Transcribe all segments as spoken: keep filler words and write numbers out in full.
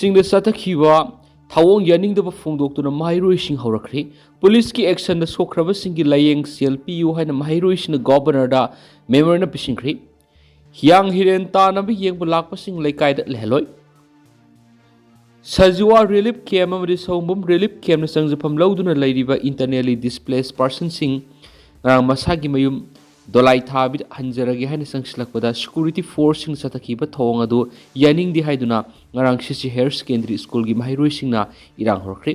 ꯁꯤꯡꯗ ꯆꯠꯊꯈꯤꯕ ꯊꯧꯑꯣꯡ ꯌꯥꯅꯤꯡꯗꯕ ꯐꯣꯡꯗꯣꯛꯇꯨꯅ ꯃꯍꯩꯔꯣꯏꯁꯤꯡ ꯍꯧꯔꯛꯈ꯭ꯔꯦ꯫ ꯄꯨꯂꯤꯁꯀꯤ ꯑꯦꯛꯁꯟꯗ ꯁꯣꯛꯈ꯭ꯔꯕꯁꯤꯡꯒꯤ ꯂꯥꯏꯌꯦꯡ ꯁꯦꯜ ꯄꯤꯌꯨ ꯍꯥꯏꯅ ꯃꯍꯩꯔꯣꯏꯁꯤꯡꯅ ꯒꯣꯕꯔꯅꯔꯗ ꯃꯦꯃꯣꯔꯦꯟꯗꯝ ꯄꯤꯁꯤꯟꯈ꯭ꯔꯦ꯫ ꯍꯤꯌꯥꯡ ꯍꯤꯔꯦꯟ ꯇꯥꯅꯕ ꯌꯦꯡꯕ ꯂꯥꯛꯄꯁꯤꯡ ꯂꯩꯀꯥꯏꯗ ꯂꯩꯍꯜꯂꯣꯏ꯫ ꯁꯖꯤꯋꯥ ꯔꯤꯂꯤꯐ ꯀꯦꯝ ꯑꯃꯗꯤ ꯁꯑꯣꯝꯕꯨꯝ ꯔꯤꯂꯤꯐ ꯀꯦꯝꯅ ꯆꯪꯖꯐꯝ ꯂꯧꯗꯨꯅ ꯂꯩꯔꯤꯕ internally displaced personꯁꯤꯡ ꯉꯔꯥꯡ ꯃꯁꯥꯒꯤ ꯃꯌꯨꯝ ꯗꯣꯂꯥꯏ ꯊꯥꯕꯤꯗ ꯍꯟꯖꯔꯒꯦ ꯍꯥꯏꯅ ꯆꯪꯁꯤꯜꯂꯛꯄꯗ security forceꯁꯤꯡꯅ ꯆꯠꯊꯈꯤꯕ ꯊꯧꯑꯣꯡ ꯑꯗꯨ ꯌꯥꯅꯤꯡꯗꯦ ꯍꯥꯏꯗꯨꯅ ꯉꯔꯥꯡ ꯁꯤꯁꯤ ꯍꯥꯌꯔ ꯁꯦꯀꯦꯟꯗꯔꯤ ꯁ꯭ꯀꯨꯜꯒꯤ ꯃꯍꯩꯔꯣꯏꯁꯤꯡꯅ ꯏꯔꯥꯡ ꯍꯧꯔꯛꯈ꯭ꯔꯦ꯫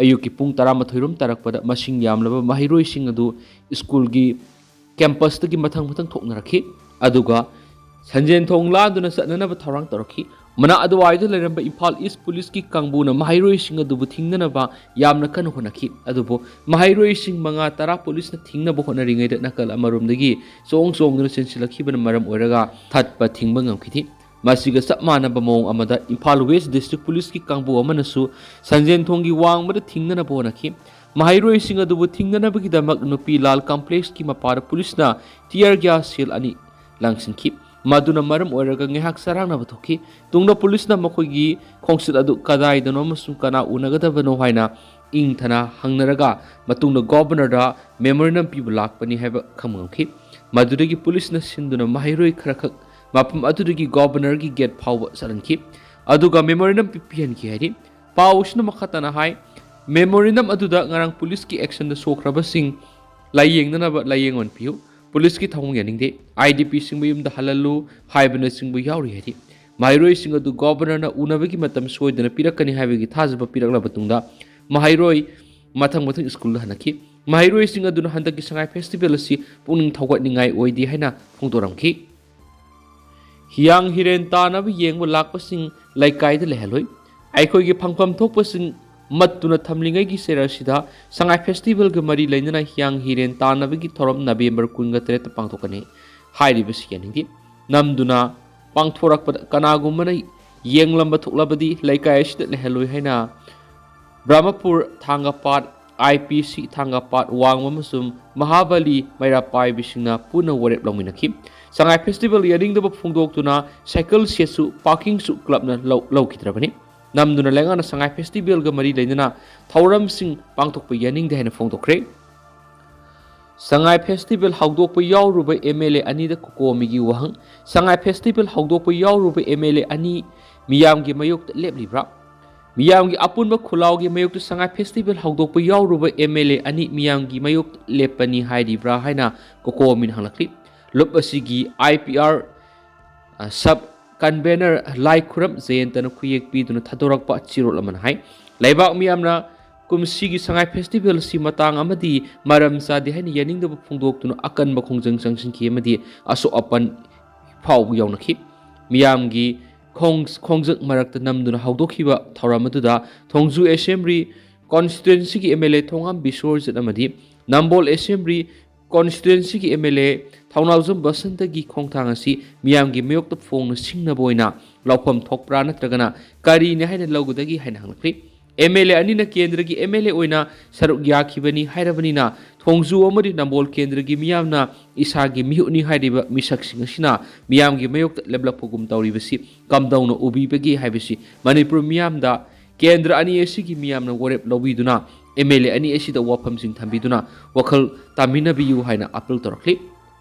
ꯑꯌꯨꯛꯀꯤ ꯄꯨꯡ ꯇꯔꯥꯃꯥꯊꯣꯏ ꯔꯣꯝ ꯇꯥꯔꯛꯄꯗ ꯃꯁꯤꯡ ꯌꯥꯝꯂꯕ ꯃꯍꯩꯔꯣꯏꯁꯤꯡ ꯑꯗꯨ ꯁ꯭ꯀꯨꯜꯒꯤ ꯀꯦꯝꯄꯁꯇꯒꯤ ꯃꯊꯪ ꯃꯊꯪ ꯊꯣꯛꯅꯔꯛꯈꯤ꯫ ꯑꯗꯨꯒ ꯁꯟꯖꯦꯟ ꯊꯣꯡ ꯂꯥꯟꯗꯨꯅ ꯆꯠꯅꯅꯕ ꯊꯧꯔꯥꯡ ꯇꯧꯔꯛꯈꯤ꯫ ꯃꯅꯥꯛ ꯑꯗꯨꯋꯥꯏꯗ ꯂꯩꯔꯝꯕ ꯏꯝꯐꯥꯜ ꯏꯁ ꯄꯨꯂꯤꯁꯀꯤ ꯀꯥꯡꯕꯨꯅ ꯃꯍꯩꯔꯣꯏꯁꯤꯡ ꯑꯗꯨꯕꯨ ꯊꯤꯡꯅꯅꯕ ꯌꯥꯝꯅ ꯀꯟꯅ ꯍꯣꯠꯅꯈꯤ꯫ ꯑꯗꯨꯕꯨ ꯃꯍꯩꯔꯣꯏꯁꯤꯡ ꯃꯉꯥ ꯇꯔꯥ ꯄꯨꯂꯤꯁꯅ ꯊꯤꯡꯅꯕ ꯍꯣꯠꯅꯔꯤꯉꯩꯗ ꯅꯥꯀꯜ ꯑꯃꯔꯣꯝꯗꯒꯤ ꯆꯣꯡ ꯆꯣꯡꯗꯨꯅ ꯆꯦꯟꯁꯤꯜꯂꯛꯈꯤꯕꯅ ꯃꯔꯝ ꯑꯣꯏꯔꯒ ꯊꯠꯄ ꯊꯤꯡꯕ ꯉꯝꯈꯤꯗꯦ꯫ ꯃꯁꯤꯒ ꯆꯞ ꯃꯥꯟꯅꯕ ꯃꯑꯣꯡ ꯑꯃꯗ ꯏꯝꯐꯥꯜ ꯋꯦꯁ ꯗꯤꯁꯇ꯭ꯔꯤꯛ ꯄꯨꯂꯤꯁꯀꯤ ꯀꯥꯡꯕꯨ ꯑꯃꯅꯁꯨ ꯁꯟꯖꯦꯟ ꯊꯣꯡꯒꯤ ꯋꯥꯡꯃꯗ ꯊꯤꯡꯅꯅꯕ ꯍꯣꯠꯅꯈꯤ꯫ ꯃꯍꯩꯔꯣꯏꯁꯤꯡ ꯑꯗꯨꯕꯨ ꯊꯤꯡꯅꯅꯕꯒꯤꯗꯃꯛ ꯅꯨꯄꯤ ꯂꯥꯜ ꯀꯝꯄ꯭ꯂꯦꯛꯁꯀꯤ ꯃꯄꯥꯗ ꯄꯨꯂꯤꯁꯅ tear gas shell ꯑꯅꯤ ꯂꯪꯁꯤꯟꯈꯤ꯫ ꯃꯗꯨꯅ ꯃꯔꯝ ꯑꯣꯏꯔꯒ ꯉꯥꯏꯍꯥꯛ ꯆꯔꯥꯡꯅꯕ ꯊꯣꯛꯈꯤ꯫ ꯇꯨꯡꯗ ꯄꯨꯂꯤꯁꯅ ꯃꯈꯣꯏꯒꯤ ꯈꯣꯡꯆꯠ ꯑꯗꯨ ꯀꯗꯥꯏꯗꯅꯣ ꯑꯃꯁꯨꯡ ꯀꯅꯥ ꯎꯅꯒꯗꯕꯅꯣ ꯍꯥꯏꯅ ꯏꯪꯊꯅ ꯍꯪꯅꯔꯒ ꯃꯇꯨꯡꯗ ꯒꯣꯕꯔꯅꯔꯗ ꯃꯦꯃꯣꯔꯦꯟꯗꯝ ꯄꯤꯕ ꯂꯥꯛꯄꯅꯤ ꯍꯥꯏꯕ ꯈꯪꯕ ꯉꯝꯈꯤ꯫ ꯃꯗꯨꯗꯒꯤ ꯄꯨꯂꯤꯁꯅ ꯁꯤꯟꯗꯨꯅ ꯃꯍꯩꯔꯣꯏ ꯈꯔꯈꯛ ꯃꯐꯝ ꯑꯗꯨꯗꯒꯤ ꯒꯣꯕꯔꯅꯔꯒꯤ ꯒꯦꯠ ꯐꯥꯎꯕ ꯆꯠꯍꯟꯈꯤ꯫ ꯑꯗꯨꯒ ꯃꯦꯃꯣꯔꯦꯟꯗꯝ ꯄꯤ-, ꯄꯤꯍꯟꯈꯤ ꯍꯥꯏꯔꯤ꯫ ꯄꯥꯎ ꯑꯁꯤꯅ ꯃꯈꯥ ꯇꯥꯅ ꯍꯥꯏ, ꯃꯦꯃꯣꯔꯦꯟꯗꯝ ꯑꯗꯨꯗ ꯉꯔꯥꯡ ꯄꯨꯂꯤꯁꯀꯤ ꯑꯦꯛꯁꯟꯗ ꯁꯣꯛꯈ꯭ꯔꯕꯁꯤꯡ ꯂꯥꯏꯌꯦꯡꯅꯅꯕ ꯂꯥꯏꯌꯦꯡ ꯑꯣꯟ ꯄꯤꯌꯨ꯫ ꯄꯨꯂꯤꯁꯀꯤ ꯊꯧꯑꯣꯡ ꯌꯥꯅꯤꯡꯗꯦ꯫ IDPꯁꯤꯡ ꯃꯌꯨꯝꯗ ꯍꯜꯍꯜꯂꯨ ꯍꯥꯏꯕꯅꯆꯤꯡꯕ ꯌꯥꯎꯔꯤ ꯍꯥꯏꯔꯤ꯫ ꯃꯍꯩꯔꯣꯏꯁꯤꯡ ꯑꯗꯨ ꯒꯣꯕꯔꯅꯔꯅ ꯎꯅꯕꯒꯤ ꯃꯇꯝ ꯁꯣꯏꯗꯅ ꯄꯤꯔꯛꯀꯅꯤ ꯍꯥꯏꯕꯒꯤ ꯊꯥꯖꯕ ꯄꯤꯔꯛꯂꯕ ꯃꯇꯨꯡꯗ ꯃꯍꯩꯔꯣꯏ ꯃꯊꯪ ꯃꯊꯪ ꯁ꯭ꯀꯨꯜꯗ ꯍꯜꯂꯛꯈꯤ꯫ ꯃꯍꯩꯔꯣꯏꯁꯤꯡ ꯑꯗꯨꯅ ꯍꯟꯗꯛꯀꯤ ꯁꯉꯥꯏ ꯐꯦꯁꯇꯤꯚꯦꯜ ꯑꯁꯤ ꯄꯨꯛꯅꯤꯡ ꯊꯧꯒꯠꯅꯤꯡꯉꯥꯏ ꯑꯣꯏꯗꯦ ꯍꯥꯏꯅ ꯐꯣꯡꯗꯣꯔꯝꯈꯤ꯫ ꯍꯤꯌꯥꯡ ꯍꯤꯔꯦꯟ ꯇꯥꯅꯕ ꯌꯦꯡꯕ ꯂꯥꯛꯄꯁꯤꯡ ꯂꯩꯀꯥꯏꯗ ꯂꯩꯍꯜꯂꯣꯏ꯫ ꯑꯩꯈꯣꯏꯒꯤ ꯐꯪꯐꯝ ꯊꯣꯛꯄꯁꯤꯡ ꯃꯠꯇꯨꯅ ꯊꯝꯂꯤꯉꯩꯒꯤ ꯆꯩꯔꯛ ꯑꯁꯤꯗ ꯁꯉꯥꯏ ꯐꯦꯁꯇꯤꯚꯦꯜꯒ ꯃꯔꯤ ꯂꯩꯅꯅ ꯍꯤꯌꯥꯡ ꯍꯤꯔꯦꯟ ꯇꯥꯅꯕꯒꯤ ꯊꯧꯔꯝ ꯅꯕꯦꯝꯕꯔ ꯀꯨꯟꯒ ꯇꯔꯦꯠꯇ ꯄꯥꯡꯊꯣꯛꯀꯅꯤ꯫ ꯍꯥꯏꯔꯤꯕꯁꯤ ꯌꯥꯅꯤꯡꯗꯦ꯫ ꯅꯝꯗꯨꯅ ꯄꯥꯡꯊꯣꯔꯛꯄꯗ ꯀꯅꯥꯒꯨꯝꯕꯅ ꯌꯦꯡꯂꯝꯕ ꯊꯣꯛꯂꯕꯗꯤ ꯂꯩꯀꯥꯏ ꯑꯁꯤꯗ ꯂꯩꯍꯜꯂꯣꯏ ꯍꯥꯏꯅ ꯕ꯭ꯔꯍꯃꯄꯨꯔ ꯊꯥꯡꯒꯄꯥꯠ, IPC ꯊꯥꯡꯒꯄꯥꯠ, ꯋꯥꯡꯃ ꯑꯃꯁꯨꯡ ꯃꯍꯥꯕꯂꯤ ꯃꯩꯔꯥ ꯄꯥꯏꯕꯤꯁꯤꯡꯅ ꯄꯨꯟꯅ ꯋꯥꯔꯦꯞ ꯂꯧꯃꯤꯟꯅꯈꯤ꯫ ꯁꯉꯥꯏ ꯐꯦꯁꯇꯤꯚꯦꯜ ꯌꯥꯅꯤꯡꯗꯕ ꯐꯣꯡꯗꯣꯛꯇꯨꯅ ꯁꯥꯏꯀꯜ ꯁꯦꯠꯁꯨ ꯄꯥꯔꯀꯤꯡꯁꯨ ꯀ꯭ꯂꯕꯅ ꯂꯧ-, ꯂꯧꯈꯤꯗ꯭ꯔꯕꯅꯤ꯫ ꯅꯝꯗꯨꯅ ꯂꯩꯉꯥꯛꯅ ꯁꯉꯥꯏ ꯐꯦꯁꯇꯤꯚꯦꯜꯒ ꯃꯔꯤ ꯂꯩꯅꯅ ꯊꯧꯔꯝꯁꯤꯡ ꯄꯥꯡꯊꯣꯛꯄ ꯌꯥꯅꯤꯡꯗꯦ ꯍꯥꯏꯅ ꯐꯣꯡꯗꯣꯛꯈ꯭ꯔꯦ꯫ ꯁꯉꯥꯏ ꯐꯦꯁꯇꯤꯚꯦꯜ ꯍꯧꯗꯣꯛꯄ ꯌꯥꯎꯔꯨꯕ ꯑꯦꯝ ꯑꯦꯜ ꯑꯦ ꯑꯅꯤꯗ ꯀꯣꯀꯣꯃꯤꯒꯤ ꯋꯥꯍꯪ꯫ ꯁꯉꯥꯏ ꯐꯦꯁꯇꯤꯚꯦꯜ ꯍꯧꯗꯣꯛꯄ ꯌꯥꯎꯔꯨꯕ ꯑꯦꯝ ꯑꯦꯜ ꯑꯦ ꯑꯅꯤ ꯃꯤꯌꯥꯝꯒꯤ ꯃꯥꯌꯣꯛꯇ ꯂꯦꯞꯂꯤꯕ꯭ꯔꯥ? ꯃꯤꯌꯥꯝꯒꯤ ꯑꯄꯨꯟꯕ ꯈꯨꯜꯂꯥꯎꯒꯤ ꯃꯥꯌꯣꯛꯇ ꯁꯉꯥꯏ ꯐꯦꯁꯇꯤꯚꯦꯜ ꯍꯧꯗꯣꯛꯄ ꯌꯥꯎꯔꯨꯕ ꯑꯦꯝ ꯑꯦꯜ ꯑꯦ ꯑꯅꯤ ꯃꯤꯌꯥꯝꯒꯤ ꯃꯥꯌꯣꯛꯇ ꯂꯦꯞꯄꯅꯤ ꯍꯥꯏꯔꯤꯕ꯭ꯔꯥ ꯍꯥꯏꯅ ꯀꯣꯀꯣꯃꯤꯅ ꯍꯪꯂꯛꯂꯤ꯫ ꯂꯨꯞ ꯑꯁꯤꯒꯤ ꯑꯥꯏ ꯄꯤ ꯑꯥꯔ, ꯑ, ꯁꯕ ꯀꯟꯚꯦꯅꯔ ꯂꯥꯏꯈꯨꯔꯝ ꯖꯌꯟꯇꯅ ꯈꯨꯌꯦꯛ ꯄꯤꯗꯨꯅ ꯊꯥꯗꯣꯔꯛꯄ ꯆꯦꯔꯣꯜ ꯑꯃꯅ ꯍꯥꯏ, ꯂꯩꯕꯥꯛ ꯃꯤꯌꯥꯝꯅ ꯀꯨꯝꯁꯤꯒꯤ ꯁꯉꯥꯏ ꯐꯦꯁꯇꯤꯚꯦꯜ ꯑꯁꯤ ꯃꯇꯥꯡ ꯑꯃꯗꯤ ꯃꯔꯝ ꯆꯥꯗꯦ ꯍꯥꯏꯅ ꯌꯥꯅꯤꯡꯗꯕ ꯐꯣꯡꯗꯣꯛꯇꯨꯅ ꯑꯀꯟꯕ ꯈꯣꯡꯖꯪ ꯆꯪꯁꯤꯟꯈꯤ ꯑꯃꯗꯤ ꯑꯁꯣꯛ ꯑꯄꯟ ꯐꯥꯎꯕ ꯌꯥꯎꯅꯈꯤ꯫ ꯃꯤꯌꯥꯝꯒꯤ ꯈꯣꯡ-, ꯈꯣꯡꯖꯪ ꯃꯔꯛꯇ ꯅꯝꯗꯨꯅ ꯍꯧꯗꯣꯛꯈꯤꯕ ꯊꯧꯔꯝ ꯑꯗꯨꯗ ꯊꯣꯡꯖꯨ ꯑꯦꯁꯦꯝꯕ꯭ꯂꯤ ꯀꯣꯟꯁꯇꯤꯇ꯭ꯋꯦꯟꯁꯤꯒꯤ ꯑꯦꯝ ꯑꯦꯜ ꯑꯦ ꯊꯣꯉꯥꯝ ꯕꯤꯁꯣꯔꯖꯤꯠ ꯑꯃꯗꯤ ꯅꯝꯕꯣꯜ ꯑꯦꯁꯦꯝꯕ꯭ꯂꯤ ꯀꯣꯟꯁꯇꯤꯇ꯭ꯋꯦꯟꯁꯤꯒꯤ ꯑꯦꯝ ꯑꯦꯜ ꯑꯦ ꯊꯧꯅꯥꯎꯖꯝ ꯕꯁꯟꯇꯒꯤ ꯈꯣꯡꯊꯥꯡ ꯑꯁꯤ ꯃꯤꯌꯥꯝꯒꯤ ꯃꯥꯌꯣꯛꯇ ꯐꯣꯡꯅ ꯁꯤꯡꯅꯕ ꯑꯣꯏꯅ ꯂꯧꯐꯝ ꯊꯣꯛꯄ꯭ꯔꯥ ꯅꯠꯇ꯭ꯔꯒꯅ ꯀꯔꯤꯅꯤ ꯍꯥꯏꯅ ꯂꯧꯒꯗꯒꯦ ꯍꯥꯏꯅ ꯍꯪꯂꯛꯂꯤ꯫ ꯑꯦꯝ ꯑꯦꯜ ꯑꯦ ꯑꯅꯤꯅ ꯀꯦꯟꯗ꯭ꯔꯒꯤ ꯑꯦꯝ ꯑꯦꯜ ꯑꯦ ꯑꯣꯏꯅ ꯁꯔꯨꯛ ꯌꯥꯈꯤꯕꯅꯤ ꯍꯥꯏꯔꯕꯅꯤꯅ ꯊꯣꯡꯖꯨ ꯑꯃꯗꯤ ꯅꯝꯕꯣꯜ ꯀꯦꯟꯗ꯭ꯔꯒꯤ ꯃꯤꯌꯥꯝꯅ ꯏꯁꯥꯒꯤ ꯃꯤꯍꯨꯠꯅꯤ ꯍꯥꯏꯔꯤꯕ ꯃꯤꯁꯛꯁꯤꯡ ꯑꯁꯤꯅ ꯃꯤꯌꯥꯝꯒꯤ ꯃꯥꯌꯣꯛꯇ ꯂꯦꯞꯂꯛꯄꯒꯨꯝ ꯇꯧꯔꯤꯕꯁꯤ ꯀꯝꯗꯧꯅ ꯎꯕꯤꯕꯒꯦ ꯍꯥꯏꯕꯁꯤ ꯃꯅꯤꯄꯨꯔ ꯃꯤꯌꯥꯝꯗ ꯀꯦꯟꯗ꯭ꯔ ꯑꯅꯤ ꯑꯁꯤꯒꯤ ꯃꯤꯌꯥꯝꯅ ꯋꯥꯔꯦꯞ ꯂꯧꯕꯤꯗꯨꯅ ꯑꯦꯝ ꯑꯦꯜ ꯑꯦ ꯑꯅꯤ ꯑꯁꯤꯗ ꯋꯥꯐꯝꯁꯤꯡ ꯊꯝꯕꯤꯗꯨꯅ ꯋꯥꯈꯜ ꯇꯥꯃꯤꯟꯅꯕꯤꯌꯨ ꯍꯥꯏꯅ ꯑꯥꯄꯤꯜ ꯇꯧꯔꯛꯂꯤ꯫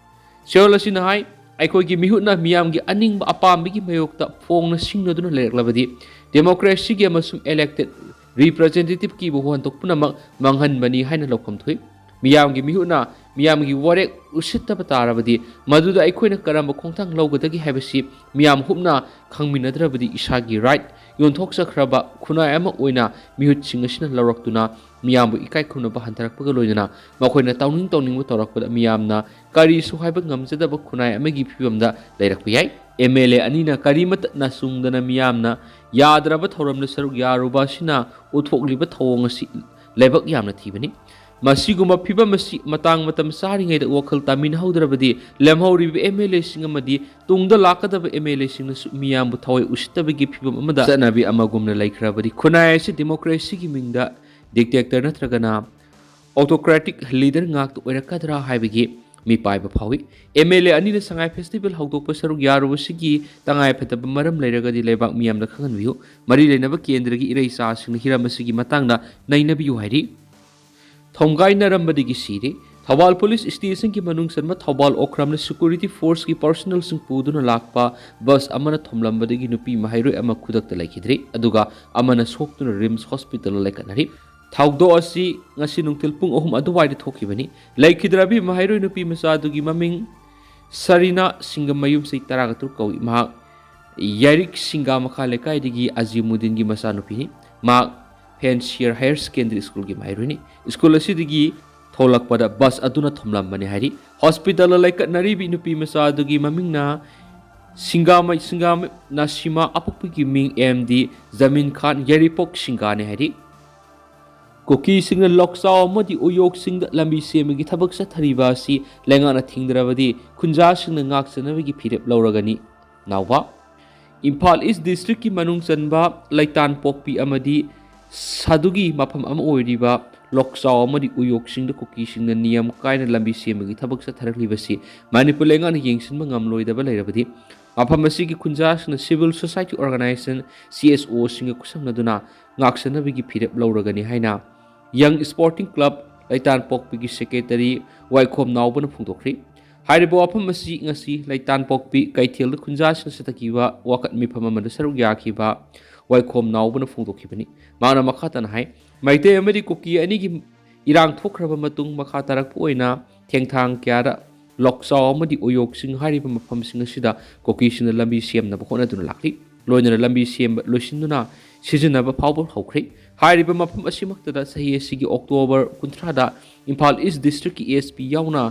ꯆꯦꯔꯣꯜ ꯑꯁꯤꯅ ꯍꯥꯏ, ꯑꯩꯈꯣꯏꯒꯤ ꯃꯤꯍꯨꯠꯅ ꯃꯤꯌꯥꯝꯒꯤ ꯑꯅꯤꯡꯕ ꯑꯄꯥꯝꯕꯒꯤ ꯃꯥꯌꯣꯛꯇ ꯐꯣꯡꯅ ꯁꯤꯡꯅꯗꯨꯅ ꯂꯩꯔꯛꯂꯕꯗꯤ ꯗꯦꯃꯣꯀ꯭ꯔꯦꯁꯤꯒꯤ ꯑꯃꯁꯨꯡ ꯏꯂꯦꯛꯇꯦꯗ ꯔꯤꯄ꯭ꯔꯖꯦꯟꯇꯦꯇꯤꯚꯀꯤ ꯋꯥꯍꯟꯊꯣꯛ ꯄꯨꯝꯅꯃꯛ ꯃꯥꯡꯍꯟꯕꯅꯤ ꯍꯥꯏꯅ ꯂꯧꯐꯝ ꯊꯣꯛꯏ꯫ ꯃꯤꯌꯥꯝꯒꯤ ꯃꯤꯍꯨꯠꯅ ꯃꯤꯌꯥꯝꯒꯤ ꯋꯥꯔꯦꯞ ꯎꯁꯤꯠꯇꯕ ꯇꯥꯔꯕꯗꯤ ꯃꯗꯨꯗ ꯑꯩꯈꯣꯏꯅ ꯀꯔꯝꯕ ꯈꯣꯡꯊꯥꯡ ꯂꯧꯒꯗꯒꯦ ꯍꯥꯏꯕꯁꯤ ꯃꯤꯌꯥꯝ ꯍꯨꯞꯅ ꯈꯪꯃꯤꯟꯅꯗ꯭ꯔꯕꯗꯤ ꯏꯁꯥꯒꯤ ꯔꯥꯏꯠ ꯌꯣꯟꯊꯣꯛꯆꯈ꯭ꯔꯕ ꯈꯨꯟꯅꯥꯏ ꯑꯃ ꯑꯣꯏꯅ ꯃꯤꯍꯨꯠꯁꯤꯡ ꯑꯁꯤꯅ ꯂꯧꯔꯛꯇꯨꯅ ꯃꯤꯌꯥꯝꯕꯨ ꯏꯀꯥꯏ ꯈꯨꯝꯅꯕ ꯍꯟꯊꯔꯛꯄꯒ ꯂꯣꯏꯅꯅ ꯃꯈꯣꯏꯅ ꯇꯧꯅꯤꯡ ꯇꯧꯅꯤꯡꯕ ꯇꯧꯔꯛꯄꯗ ꯃꯤꯌꯥꯝꯅ ꯀꯔꯤꯁꯨ ꯍꯥꯏꯕ ꯉꯝꯖꯗꯕ ꯈꯨꯟꯅꯥꯏ ꯑꯃꯒꯤ ꯐꯤꯕꯝꯗ ꯂꯩꯔꯛꯄ ꯌꯥꯏ꯫ ꯑꯦꯝ ꯑꯦꯜ ꯑꯦ ꯑꯅꯤꯅ ꯀꯔꯤꯃꯠꯇ ꯅꯆꯨꯡꯗꯅ ꯃꯤꯌꯥꯝꯅ ꯌꯥꯗ꯭ꯔꯕ ꯊꯧꯔꯝꯗ ꯁꯔꯨꯛ ꯌꯥꯔꯨꯕ ꯑꯁꯤꯅ ꯎꯠꯊꯣꯛꯂꯤꯕ ꯊꯧꯑꯣꯡ ꯑꯁꯤ ꯂꯥꯏꯕꯛ ꯌꯥꯝꯅ ꯊꯤꯕꯅꯤ꯫ ꯃꯁꯤꯒꯨꯝꯕ ꯐꯤꯕꯝ ꯑꯁꯤ ꯃꯇꯥꯡ ꯃꯇꯝ ꯆꯥꯔꯤꯉꯩꯗ ꯋꯥꯈꯜ ꯇꯥꯃꯤꯟꯅꯍꯧꯗ꯭ꯔꯕꯗꯤ ꯂꯦꯝꯍꯧꯔꯤꯕ ꯑꯦꯝ ꯑꯦꯜ ꯑꯦꯁꯤꯡ ꯑꯃꯗꯤ ꯇꯨꯡꯗ ꯂꯥꯛꯀꯗꯕ ꯑꯦꯝ ꯑꯦꯜ ꯑꯦꯁꯤꯡꯅꯁꯨ ꯃꯤꯌꯥꯝꯕꯨ ꯊꯋꯥꯏ ꯎꯁꯤꯠꯇꯕꯒꯤ ꯐꯤꯕꯝ ꯑꯃꯗ ꯆꯠꯅꯕꯤ ꯑꯃꯒꯨꯝꯅ ꯂꯩꯈ꯭ꯔꯕꯗꯤ ꯈꯨꯟꯅꯥꯏ ꯑꯁꯤ ꯗꯦꯃꯣꯀ꯭ꯔꯦꯁꯤꯒꯤ ꯃꯤꯡꯗ ꯗꯤꯛꯇꯦꯛꯇꯔ ꯅꯠꯇ꯭ꯔꯒꯅ ꯑꯣꯇꯣꯀ꯭ꯔꯦꯇꯤꯛ ꯂꯤꯗꯔ ꯉꯥꯛꯇ ꯑꯣꯏꯔꯛꯀꯗ꯭ꯔꯥ ꯍꯥꯏꯕꯒꯤ ꯃꯤꯄꯥꯏꯕ ꯐꯥꯎꯏ꯫ ꯑꯦꯝ ꯑꯦꯜ ꯑꯦ ꯑꯅꯤꯅ ꯁꯉꯥꯏ ꯐꯦꯁꯇꯤꯚꯦꯜ ꯍꯧꯗꯣꯛꯄ ꯁꯔꯨꯛ ꯌꯥꯔꯨꯕꯁꯤꯒꯤ ꯇꯉꯥꯏꯐꯗꯕ ꯃꯔꯝ ꯂꯩꯔꯒꯗꯤ ꯂꯩꯕꯥꯛ ꯃꯤꯌꯥꯝꯗ ꯈꯪꯍꯟꯕꯤꯌꯨ꯫ ꯃꯔꯤ ꯂꯩꯅꯕ ꯀꯦꯟꯗ꯭ꯔꯒꯤ ꯏꯔꯩꯆꯥꯁꯤꯡꯅ ꯍꯤꯔꯝ ꯑꯁꯤꯒꯤ ꯃꯇꯥꯡꯗ ꯅꯩꯅꯕꯤꯌꯨ ꯍꯥꯏꯔꯤ꯫ ꯊꯣꯝꯒꯥꯏꯅꯔꯝꯕꯗꯒꯤ ꯁꯤꯔꯦ꯫ ꯊꯧꯕꯥꯜ ꯄꯨꯂꯤꯁ ꯁ꯭ꯇꯦꯁꯟꯒꯤ ꯃꯅꯨꯡ ꯆꯟꯕ ꯊꯧꯕꯥꯜ ꯑꯣꯀ꯭ꯔꯝꯅ ꯁꯦꯀ꯭ꯌꯨꯔꯤꯇꯤ ꯐꯣꯔꯁꯀꯤ ꯄꯔꯁꯣꯅꯦꯜꯁꯤꯡ ꯄꯨꯗꯨꯅ ꯂꯥꯛꯄ ꯕꯁ ꯑꯃꯅ ꯊꯣꯝꯂꯝꯕꯗꯒꯤ ꯅꯨꯄꯤ ꯃꯍꯩꯔꯣꯏ ꯑꯃ ꯈꯨꯗꯛꯇ ꯂꯩꯈꯤꯗ꯭ꯔꯦ, ꯑꯗꯨꯒ ꯑꯃꯅ ꯁꯣꯛꯇꯨꯅ ꯔꯤꯝꯁ ꯍꯣꯁꯄꯤꯇꯥꯜꯗ ꯂꯩꯈꯠꯅꯔꯤ꯫ ꯊꯧꯗꯣꯛ ꯑꯁꯤ ꯉꯁꯤ ꯅꯨꯡꯊꯤꯜ ꯄꯨꯡ ꯑꯍꯨꯝ ꯑꯗꯨꯋꯥꯏꯗ ꯊꯣꯛꯈꯤꯕꯅꯤ꯫ ꯂꯩꯈꯤꯗ꯭ꯔꯕꯤ ꯃꯍꯩꯔꯣꯏ ꯅꯨꯄꯤ ꯃꯆꯥ ꯑꯗꯨꯒꯤ ꯃꯃꯤꯡ ꯁꯔꯤꯅꯥ ꯁꯤꯡꯒꯃꯌꯨꯝ, ꯆꯍꯤ ꯇꯔꯥꯒ ꯇꯔꯨꯛ ꯀꯧꯏ꯫ ꯃꯍꯥꯛ ꯌꯥꯏꯔꯤꯛ ꯁꯤꯡꯒꯥ ꯃꯈꯥ ꯂꯩꯀꯥꯏꯗꯒꯤ ꯑꯖꯤꯃꯨꯗꯤꯟꯒꯤ ꯃꯆꯥꯅꯨꯄꯤꯅꯤ꯫ ꯃꯍꯥꯛ ꯐꯦꯟꯁꯤꯌꯔ ꯍꯥꯌꯔ ꯁꯦꯀꯦꯟꯗꯔꯤ ꯁ꯭ꯀꯨꯜꯒꯤ ꯃꯍꯩꯔꯣꯏꯅꯤ꯫ ꯁ꯭ꯀꯨꯜ ꯑꯁꯤꯗꯒꯤ ꯊꯣꯛꯂꯛꯄꯗ ꯕꯁ ꯑꯗꯨꯅ ꯊꯣꯝꯂꯝꯕꯅꯤ ꯍꯥꯏꯔꯤ꯫ ꯍꯣꯁꯄꯤꯇꯥꯜꯗ ꯂꯩꯈꯠꯅꯔꯤꯕꯤ ꯅꯨꯄꯤ ꯃꯆꯥ ꯑꯗꯨꯒꯤ ꯃꯃꯤꯡꯅ ꯁꯤꯡꯒꯥꯃꯩ, ꯁꯤꯡꯒꯥꯃꯩ ꯅꯁꯤꯃꯥ, ꯑꯄꯣꯛꯄꯒꯤ ꯃꯤꯡ ꯑꯦꯝ ꯗꯤ ꯖꯃꯤꯟ ꯈꯥꯟ, ꯌꯥꯏꯔꯤꯄꯣꯛ ꯁꯤꯡꯒꯥꯅꯤ ꯍꯥꯏꯔꯤ꯫ ꯀꯨꯀꯤꯁꯤꯡꯅ ꯂꯣꯛꯆꯥꯎ ꯑꯃꯗꯤ ꯎꯌꯣꯛꯁꯤꯡꯗ ꯂꯝꯕꯤ ꯁꯦꯝꯕꯒꯤ ꯊꯕꯛ ꯆꯠꯊꯔꯤꯕ ꯑꯁꯤ ꯂꯩꯉꯥꯛꯅ ꯊꯤꯡꯗ꯭ꯔꯕꯗꯤ ꯈꯨꯟꯖꯥꯁꯤꯡꯅ ꯉꯥꯛꯆꯅꯕꯒꯤ ꯐꯤꯔꯦꯞ ꯂꯧꯔꯒꯅꯤ꯫ ꯅꯥꯎꯕ꯫ ꯏꯝꯐꯥꯜ ꯏꯁ ꯗꯤꯁꯇ꯭ꯔꯤꯛꯀꯤ ꯃꯅꯨꯡ ꯆꯟꯕ ꯂꯩꯇꯥꯟꯄꯣꯛꯄꯤ ꯑꯃꯗꯤ ꯁꯥꯗꯨꯒꯤ ꯃꯐꯝ ꯑꯃ ꯑꯣꯏꯔꯤꯕ ꯂꯣꯛꯆꯥꯎ ꯑꯃꯗꯤ ꯎꯌꯣꯛꯁꯤꯡꯗ ꯀꯨꯀꯤꯁꯤꯡꯅ ꯅꯤꯌꯝ ꯀꯥꯏꯅ ꯂꯝꯕꯤ ꯁꯦꯝꯕꯒꯤ ꯊꯕꯛ ꯆꯠꯊꯔꯛꯂꯤꯕꯁꯤ ꯃꯅꯤꯄꯨꯔ ꯂꯩꯉꯥꯛꯅ ꯌꯦꯡꯁꯤꯟꯕ ꯉꯝꯂꯣꯏꯗꯕ ꯂꯩꯔꯕꯗꯤ ꯃꯐꯝ ꯑꯁꯤꯒꯤ ꯈꯨꯟꯖꯥꯁꯤꯡꯅ civil society organisation, C S ꯑꯣꯁꯤꯡꯒ ꯈꯨꯠꯁꯝꯅꯗꯨꯅ ꯉꯥꯛꯆꯅꯕꯒꯤ ꯐꯤꯔꯦꯞ ꯂꯧꯔꯒꯅꯤ ꯍꯥꯏꯅ ꯌꯪ ꯁ꯭ꯄꯣꯔꯇꯤꯡ ꯀ꯭ꯂꯕ ꯂꯩꯇꯥꯟꯄꯣꯛꯄꯤꯒꯤ ꯁꯦꯀ꯭ꯔꯦꯇꯔꯤ ꯋꯥꯏꯈꯣꯝ ꯅꯥꯎꯕꯅ ꯐꯣꯡꯗꯣꯛꯈ꯭ꯔꯤ꯫ ꯍꯥꯏꯔꯤꯕ ꯋꯥꯐꯝ ꯑꯁꯤ ꯉꯁꯤ ꯂꯩꯇꯥꯟꯄꯣꯛꯄꯤ ꯀꯩꯊꯦꯜꯗ ꯈꯨꯟꯖꯥꯁꯤꯡꯅ ꯆꯠꯊꯈꯤꯕ ꯋꯥꯀꯠ ꯃꯤꯐꯝ ꯑꯃꯗ ꯁꯔꯨꯛ ꯌꯥꯈꯤꯕ ꯋꯥꯏꯈꯣꯝ ꯅꯥꯎꯕꯅ ꯐꯣꯡꯗꯣꯛꯈꯤꯕꯅꯤ꯫ ꯃꯍꯥꯛꯅ ꯃꯈꯥ ꯇꯥꯅ ꯍꯥꯏ, ꯃꯩꯇꯩ ꯑꯃꯗꯤ ꯀꯨꯀꯤ ꯑꯅꯤꯒꯤ ꯏꯔꯥꯡ ꯊꯣꯛꯈ꯭ꯔꯕ ꯃꯇꯨꯡ ꯃꯈꯥ ꯇꯥꯔꯛꯄ ꯑꯣꯏꯅ ꯊꯦꯡꯊꯥꯡ ꯀꯌꯥꯗ ꯂꯣꯛꯆꯥꯎ ꯑꯃꯗꯤ ꯎꯌꯣꯛꯁꯤꯡ ꯍꯥꯏꯔꯤꯕ ꯃꯐꯝꯁꯤꯡ ꯑꯁꯤꯗ ꯀꯨꯀꯤꯁꯤꯡꯅ ꯂꯝꯕꯤ ꯁꯦꯝꯅꯕ ꯍꯣꯠꯅꯗꯨꯅ ꯂꯥꯛꯂꯤ꯫ ꯂꯣꯏꯅꯅ ꯂꯝꯕꯤ ꯁꯦꯝꯕ ꯂꯣꯏꯁꯤꯟꯗꯨꯅ ꯁꯤꯖꯤꯟꯅꯕ ꯐꯥꯎꯕ ꯍꯧꯈ꯭ꯔꯦ꯫ ꯍꯥꯏꯔꯤꯕ ꯃꯐꯝ ꯑꯁꯤꯃꯛꯇꯗ ꯆꯍꯤ ꯑꯁꯤꯒꯤ ꯑꯣꯛꯇꯣꯕꯔ ꯀꯨꯟꯊ꯭ꯔꯥꯗ ꯏꯝꯐꯥꯜ ꯏꯁ ꯗꯤꯁꯇ꯭ꯔꯤꯛꯀꯤ ꯑꯦꯁ ꯄꯤ ꯌꯥꯎꯅ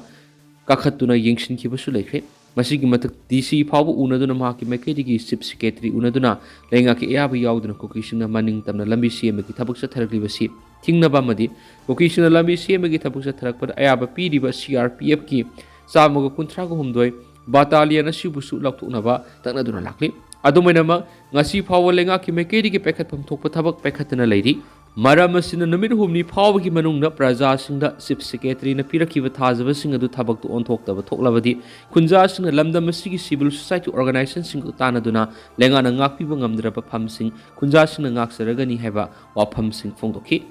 ꯀꯥꯈꯠꯇꯨꯅ ꯌꯦꯡꯁꯤꯟꯈꯤꯕꯁꯨ ꯂꯩꯈ꯭ꯔꯦ꯫ ꯃꯁꯤꯒꯤ ꯃꯊꯛ ꯗꯤ ꯁꯤ ꯐꯥꯎꯕ ꯎꯅꯗꯨꯅ ꯃꯍꯥꯛꯀꯤ ꯃꯥꯏꯀꯩꯗꯒꯤ ꯆꯤꯐ ꯁꯦꯀ꯭ꯔꯦꯇꯔꯤ ꯎꯅꯗꯨꯅ ꯂꯩꯉꯥꯛꯀꯤ ꯑꯌꯥꯕ ꯌꯥꯎꯗꯅ ꯀꯨꯀꯤꯁꯤꯡꯅ ꯃꯅꯤꯡ ꯇꯝꯅ ꯂꯝꯕꯤ ꯁꯦꯝꯕꯒꯤ ꯊꯕꯛ ꯆꯠꯊꯔꯛꯂꯤꯕꯁꯤ ꯊꯤꯡꯅꯕ ꯑꯃꯗꯤ ꯀꯨꯀꯤꯁꯤꯡꯅ ꯂꯝꯕꯤ ꯁꯦꯝꯕꯒꯤ ꯊꯕꯛ ꯆꯠꯊꯔꯛꯄꯗ ꯑꯌꯥꯕ ꯄꯤꯔꯤꯕ ꯁꯤ ꯑꯥꯔ ꯄꯤ ꯑꯦꯐꯀꯤ ꯆꯥꯝꯃꯒ ꯀꯨꯟꯊ꯭ꯔꯥꯒ ꯍꯨꯝꯗꯣꯏ ꯕꯥꯇꯥꯂꯤꯌꯟ ꯑꯁꯤꯕꯨꯁꯨ ꯂꯧꯊꯣꯛꯅꯕ ꯇꯛꯅꯗꯨꯅ ꯂꯥꯛꯂꯤ꯫ ꯑꯗꯨꯝ ꯑꯣꯏꯅꯃꯛ, ꯉꯁꯤ ꯐꯥꯎꯕ ꯂꯩꯉꯥꯛꯀꯤ ꯃꯥꯏꯀꯩꯗꯒꯤ ꯄꯥꯏꯈꯠꯐꯝ ꯊꯣꯛꯄ ꯊꯕꯛ ꯄꯥꯏꯈꯠꯇꯅ ꯂꯩꯔꯤ꯫ ꯃꯔꯝ ꯑꯁꯤꯅ, ꯅꯨꯃꯤꯠ ꯍꯨꯝꯅꯤ ꯐꯥꯎꯕꯒꯤ ꯃꯅꯨꯡꯗ ꯄ꯭ꯔꯖꯥꯁꯤꯡꯗ Chief Secretaryꯅ ꯄꯤꯔꯛꯈꯤꯕ ꯊꯥꯖꯕꯁꯤꯡ ꯑꯗꯨ ꯊꯕꯛꯇ ꯑꯣꯟꯊꯣꯛꯇꯕ ꯊꯣꯛꯂꯕꯗꯤ, ꯈꯨꯟꯖꯥꯁꯤꯡꯅ ꯂꯝꯗꯝ ꯑꯁꯤꯒꯤ civil society organisationꯁꯤꯡꯒ ꯇꯥꯟꯅꯗꯨꯅ ꯂꯩꯉꯥꯛꯅ ꯉꯥꯛꯄꯤꯕ ꯉꯝꯗ꯭ꯔꯕ ꯐꯝꯁꯤꯡ ꯈꯨꯟꯖꯥꯁꯤꯡꯅ ꯉꯥꯛꯆꯔꯒꯅꯤ ꯍꯥꯏꯕ ꯋꯥꯐꯝꯁꯤꯡ ꯐꯣꯡꯗꯣꯛꯈꯤ꯫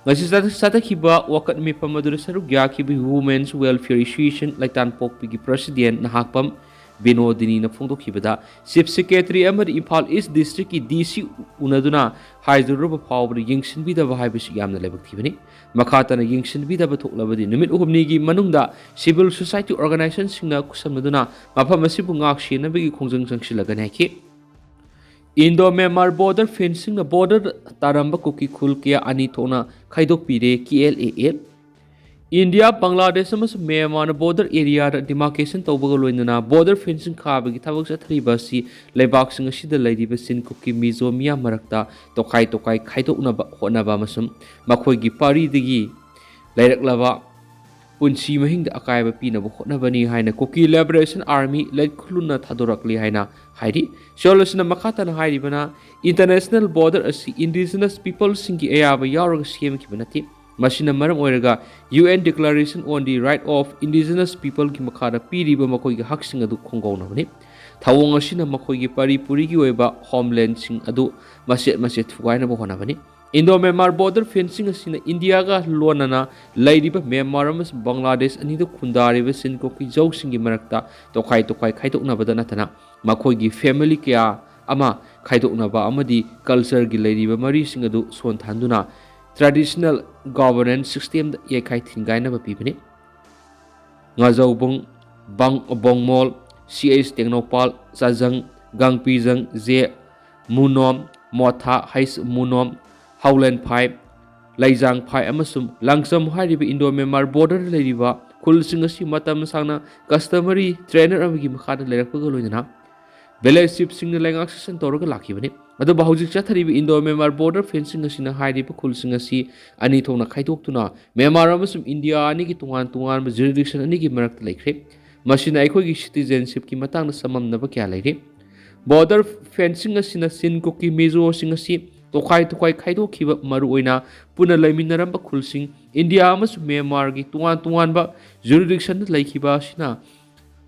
ꯉꯁꯤ ꯆꯠꯊ-, ꯆꯠꯊꯈꯤꯕ ꯋꯥꯀꯠ ꯃꯤꯐꯝ ꯑꯗꯨꯗ ꯁꯔꯨꯛ ꯌꯥꯈꯤꯕ Women's Welfare Association ꯂꯩꯇꯥꯟꯄꯣꯛꯄꯤꯒꯤ President Nahakpam ꯕꯤꯅꯣꯗꯤꯅꯤꯅ ꯐꯣꯡꯗꯣꯛꯈꯤꯕꯗ, Chief Secretary ꯑꯃꯗꯤ ꯏꯝꯐꯥꯜ East Districtꯀꯤ DC ꯎꯅꯗꯨꯅ ꯍꯥꯏꯖꯔꯨꯔꯕ ꯐꯥꯎꯕꯗ ꯌꯦꯡꯁꯤꯟꯕꯤꯗꯕ ꯍꯥꯏꯕꯁꯤ ꯌꯥꯝꯅ ꯂꯥꯏꯕꯛ ꯊꯤꯕꯅꯤ꯫ ꯃꯈꯥ ꯇꯥꯅ ꯌꯦꯡꯁꯤꯟꯕꯤꯗꯕ ꯊꯣꯛꯂꯕꯗꯤ ꯅꯨꯃꯤꯠ ꯍꯨꯝꯅꯤꯒꯤ ꯃꯅꯨꯡꯗ civil society organisationꯁꯤꯡꯅ ꯈꯨꯠꯁꯝꯅꯗꯨꯅ ꯃꯐꯝ ꯑꯁꯤꯕꯨ ꯉꯥꯛ ꯁꯦꯟꯅꯕꯒꯤ ꯈꯣꯡꯖꯪ ꯆꯪꯁꯤꯜꯂꯒꯅꯤ ꯍꯥꯏꯈꯤ꯫ Indo Myanmar border fencingꯅ border ꯇꯥꯔꯝꯕ ꯀꯨꯀꯤ ꯈꯨꯜ ꯀꯌꯥ ꯑꯅꯤ ꯊꯣꯛꯅ ꯈꯥꯏꯗꯣꯛꯄꯤꯔꯦ, KLAL꯫ ꯏꯟꯗꯤꯌꯥ, ꯕꯪꯒ꯭ꯂꯥꯗꯦꯁ ꯑꯃꯁꯨꯡ ꯃ꯭ꯌꯥꯟꯃꯥꯔꯅ border areaꯗ demarcation ꯇꯧꯕꯒ ꯂꯣꯏꯅꯅ border fencing ꯈꯥꯕꯒꯤ ꯊꯕꯛ ꯆꯠꯊꯔꯤꯕ ꯑꯁꯤ ꯂꯩꯕꯥꯛꯁꯤꯡ ꯑꯁꯤꯗ ꯂꯩꯔꯤꯕ ꯆꯤꯟ ꯀꯨꯀꯤ ꯃꯤꯖꯣ ꯃꯤꯌꯥꯝ ꯃꯔꯛꯇ ꯇꯣꯈꯥꯏ ꯇꯣꯈꯥꯏ ꯈꯥꯏꯗꯣꯛꯅꯕ ꯍꯣꯠꯅꯕ ꯑꯃꯁꯨꯡ ꯃꯈꯣꯏꯒꯤ ꯄꯥꯔꯤꯗꯒꯤ ꯂꯩꯔꯛꯂꯕ ꯄꯨꯟꯁꯤ ꯃꯍꯤꯡꯗ ꯑꯀꯥꯏꯕ ꯄꯤꯅꯕ ꯍꯣꯠꯅꯕꯅꯤ ꯍꯥꯏꯅ Kuki Liberation Army ꯂꯩꯈꯨꯂꯨꯅ ꯊꯥꯗꯣꯔꯛꯂꯤ ꯍꯥꯏꯅ ꯍꯥꯏꯔꯤ꯫ ꯁꯤꯑꯣꯜ ꯑꯁꯤꯅ ꯃꯈꯥ ꯇꯥꯅ ꯍꯥꯏꯔꯤꯕꯅ, International border ꯑꯁꯤ indigenous peopleꯁꯤꯡꯒꯤ ꯑꯌꯥꯕ ꯌꯥꯎꯔꯒ ꯁꯦꯝꯈꯤꯕ ꯅꯠꯇꯦ꯫ ꯃꯁꯤꯅ ꯃꯔꯝ ꯑꯣꯏꯔꯒ UN Declaration on the Right of Indigenous Peopleꯒꯤ ꯃꯈꯥꯗ ꯄꯤꯔꯤꯕ ꯃꯈꯣꯏꯒꯤ ꯍꯛꯁꯤꯡ ꯑꯗꯨ ꯈꯣꯡꯒꯧꯅꯕꯅꯤ꯫ ꯊꯧꯑꯣꯡ ꯑꯁꯤꯅ ꯃꯈꯣꯏꯒꯤ ꯄꯔꯤ ꯄꯨꯔꯤꯒꯤ ꯑꯣꯏꯕ homelandꯁꯤꯡ ꯑꯗꯨ ꯃꯆꯦꯠ ꯃꯆꯦꯠ ꯊꯨꯒꯥꯏꯅꯕ ꯍꯣꯠꯅꯕꯅꯤ꯫ Indo Myanmar border fencing ꯑꯁꯤꯅ ꯏꯟꯗꯤꯌꯥꯒ ꯂꯣꯟꯅꯅ ꯂꯩꯔꯤꯕ ꯃ꯭ꯌꯥꯟꯃꯥꯔ ꯑꯃꯁꯨꯡ ꯕꯪꯒ꯭ꯂꯥꯗꯦꯁ ꯑꯅꯤꯗ ꯈꯨꯟꯗꯥꯔꯤꯕ ꯆꯤꯟ ꯀꯨꯀꯤ ꯖꯧꯁꯤꯡꯒꯤ ꯃꯔꯛꯇ ꯇꯣꯈꯥꯏ ꯇꯣꯈꯥꯏ ꯈꯥꯏꯗꯣꯛꯅꯕꯗ ꯅꯠꯇꯅ ꯃꯈꯣꯏꯒꯤ family ꯀꯌꯥ ꯑꯃ ꯈꯥꯏꯗꯣꯛꯅꯕ ꯑꯃꯗꯤ cultureꯒꯤ ꯂꯩꯔꯤꯕ ꯃꯔꯤꯁꯤꯡ ꯑꯗꯨ ꯁꯣꯟꯊꯍꯟꯗꯨꯅ traditional governance systemꯗ ꯌꯩꯈꯥꯏ ꯊꯤꯟꯒꯥꯏꯅꯕ ꯄꯤꯕꯅꯤ꯫ ꯉꯥꯖꯧꯕꯨꯡ, ꯕꯪ-, ꯕꯣꯡꯃꯣꯜ, CH ꯇꯦꯡꯅꯧꯄꯥꯜ, ꯆꯥꯖꯪ, ꯒꯥꯡꯄꯤꯖꯪ, J ꯃꯨꯅꯣꯝ, ꯃꯣꯊꯥ, H ꯃꯨꯅꯣꯝ, ꯍꯥꯎꯂꯦꯟꯐꯥꯏ, ꯂꯩꯖꯥꯡꯐꯥꯏ ꯑꯃꯁꯨꯡ ꯂꯥꯡꯖꯝ ꯍꯥꯏꯔꯤꯕ Indo Myanmar borderꯗ ꯂꯩꯔꯤꯕ ꯈꯨꯜꯁꯤꯡ ꯑꯁꯤ ꯃꯇꯝ ꯁꯥꯡꯅ customary trader ꯑꯃꯒꯤ ꯃꯈꯥꯗ ꯂꯩꯔꯛꯄꯒ ꯂꯣꯏꯅꯅ village chiefꯁꯤꯡꯅ ꯂꯩꯉꯥꯛ ꯁꯥꯁꯟ ꯇꯧꯔꯒ ꯂꯥꯛꯈꯤꯕꯅꯤ꯫ ꯑꯗꯨꯕꯨ ꯍꯧꯖꯤꯛ ꯆꯠꯊꯔꯤꯕ Indo Myanmar border fencing ꯑꯁꯤꯅ ꯍꯥꯏꯔꯤꯕ ꯈꯨꯜꯁꯤꯡ ꯑꯁꯤ ꯑꯅꯤ ꯊꯣꯛꯅ ꯈꯥꯏꯗꯣꯛꯇꯨꯅ ꯃ꯭ꯌꯥꯟꯃꯥꯔ ꯑꯃꯁꯨꯡ ꯏꯟꯗꯤꯌꯥ ꯑꯅꯤꯒꯤ ꯇꯣꯉꯥꯟ ꯇꯣꯉꯥꯟꯕ jurisdiction ꯑꯅꯤꯒꯤ ꯃꯔꯛꯇ ꯂꯩꯈ꯭ꯔꯦ꯫ ꯃꯁꯤꯅ ꯑꯩꯈꯣꯏꯒꯤ citizenshipꯀꯤ ꯃꯇꯥꯡꯗ ꯆꯃꯝꯅꯕ ꯀꯌꯥ ꯂꯩꯔꯤ꯫ Border fencing ꯑꯁꯤꯅ ꯆꯤꯟ ꯀꯨꯀꯤ ꯃꯤꯖꯣꯁꯤꯡ ꯑꯁꯤ ꯇꯣꯈꯥꯏ ꯇꯣꯈꯥꯏ ꯈꯥꯏꯗꯣꯛꯈꯤꯕ, ꯃꯔꯨꯑꯣꯏꯅ ꯄꯨꯟꯅ ꯂꯩꯃꯤꯟꯅꯔꯝꯕ ꯈꯨꯜꯁꯤꯡ ꯏꯟꯗꯤꯌꯥ ꯑꯃꯁꯨꯡ ꯃ꯭ꯌꯥꯟꯃꯥꯔꯒꯤ ꯇꯣꯉꯥꯟ ꯇꯣꯉꯥꯟꯕ ꯖꯨꯔꯤꯗꯤꯛꯁꯟꯗ ꯂꯩꯈꯤꯕ ꯑꯁꯤꯅ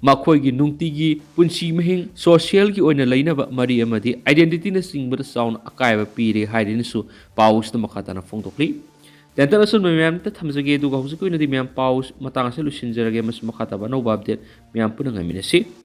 ꯃꯈꯣꯏꯒꯤ ꯅꯨꯡꯇꯤꯒꯤ ꯄꯨꯟꯁꯤ ꯃꯍꯤꯡ, ꯁꯣꯁꯤꯌꯦꯜꯒꯤ ꯑꯣꯏꯅ ꯂꯩꯅꯕ ꯃꯔꯤ ꯑꯃꯗꯤ ꯑꯥꯏꯗꯦꯟꯇꯤꯇꯤꯅꯁꯤꯡꯕꯗ ꯆꯥꯎꯅ ꯑꯀꯥꯏꯕ ꯄꯤꯔꯦ ꯍꯥꯏꯗꯨꯅꯁꯨ ꯄꯥꯎ ꯑꯁꯤꯗ ꯃꯈꯥ ꯇꯥꯅ ꯐꯣꯡꯗꯣꯛꯂꯤ꯫ ꯇꯦꯟꯇꯟ ꯑꯁꯨꯝꯕ ꯃꯌꯥꯝꯗ ꯊꯝꯖꯒꯦ, ꯑꯗꯨꯒ ꯍꯧꯖꯤꯛꯀꯤ ꯑꯣꯏꯅꯗꯤ ꯃꯌꯥꯝ ꯄꯥꯎ ꯃꯇꯥꯡ ꯑꯁꯤꯗ ꯂꯣꯏꯁꯤꯟꯖꯔꯒꯦ, ꯑꯃꯁꯨꯡ ꯃꯈꯥ ꯇꯥꯕ ꯑꯅꯧꯕ ꯑꯞꯗꯦꯠ ꯃꯌꯥꯝ ꯄꯨꯟꯅ ꯉꯥꯏꯃꯤꯟꯅꯁꯤ꯫